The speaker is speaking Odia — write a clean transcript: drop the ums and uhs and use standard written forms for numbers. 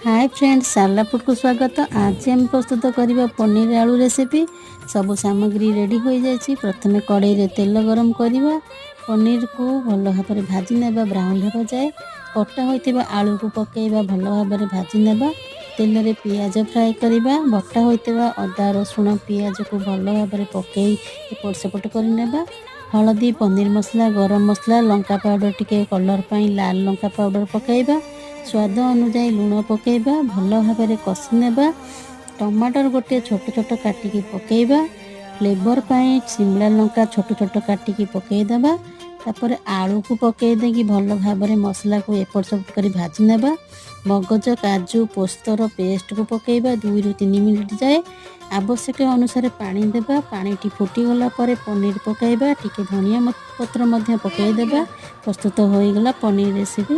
ହାଏ ଫ୍ରେଣ୍ଡ, ସାରଲା ଫୁଡ଼କୁ ସ୍ୱାଗତ। ଆଜି ଆମେ ପ୍ରସ୍ତୁତ କରିବା ପନିର ଆଳୁ ରେସିପି। ସବୁ ସାମଗ୍ରୀ ରେଡ଼ି ହୋଇଯାଇଛି। ପ୍ରଥମେ କଡ଼େଇରେ ତେଲ ଗରମ କରିବା। ପନିରକୁ ଭଲ ଭାବରେ ଭାଜି ନେବା ବ୍ରାଉନ୍ ହେବା ଯାଏ। କଟା ହୋଇଥିବା ଆଳୁକୁ ପକାଇବା, ଭଲ ଭାବରେ ଭାଜି ନେବା। ତେଲରେ ପିଆଜ ଫ୍ରାଏ କରିବା। ବଟା ହୋଇଥିବା ଅଦା, ରସୁଣ, ପିଆଜକୁ ଭଲ ଭାବରେ ପକାଇ ଏପଟ ସେପଟ କରିନେବା। ହଳଦୀ, ପନିର ମସଲା, ଗରମ ମସଲା, ଲଙ୍କା ପାଉଡ଼ର, ଟିକେ କଲର୍ ପାଇଁ ଲାଲ ଲଙ୍କା ପାଉଡ଼ର ପକାଇବା। ସ୍ୱାଦ ଅନୁଯାୟୀ ଲୁଣ ପକାଇବା। ଭଲ ଭାବରେ କଷି ନେବା। ଟମାଟର ଗୋଟିଏ ଛୋଟ ଛୋଟ କାଟିକି ପକାଇବା। ଫ୍ଲେଭର୍ ପାଇଁ ସିମଲା ଲଙ୍କା ଛୋଟ ଛୋଟ କାଟିକି ପକାଇଦେବା। ତାପରେ ଆଳୁକୁ ପକାଇ ଦେଇକି ଭଲ ଭାବରେ ମସଲାକୁ ଏପଟ ସେପଟ କରି ଭାଜି ନେବା। ମଗଜ, କାଜୁ, ପୋସ୍ତର ପେଷ୍ଟକୁ ପକାଇବା 2ରୁ 3 ମିନିଟ୍ ଯାଏ। ଆବଶ୍ୟକ ଅନୁସାରେ ପାଣି ଦେବା। ପାଣିଟି ଫୁଟିଗଲା ପରେ ପନିର ପକାଇବା। ଟିକେ ଧନିଆ ପତ୍ର ମଧ୍ୟ ପକାଇଦେବା। ପ୍ରସ୍ତୁତ ହୋଇଗଲା ପନିର ରେସିପି।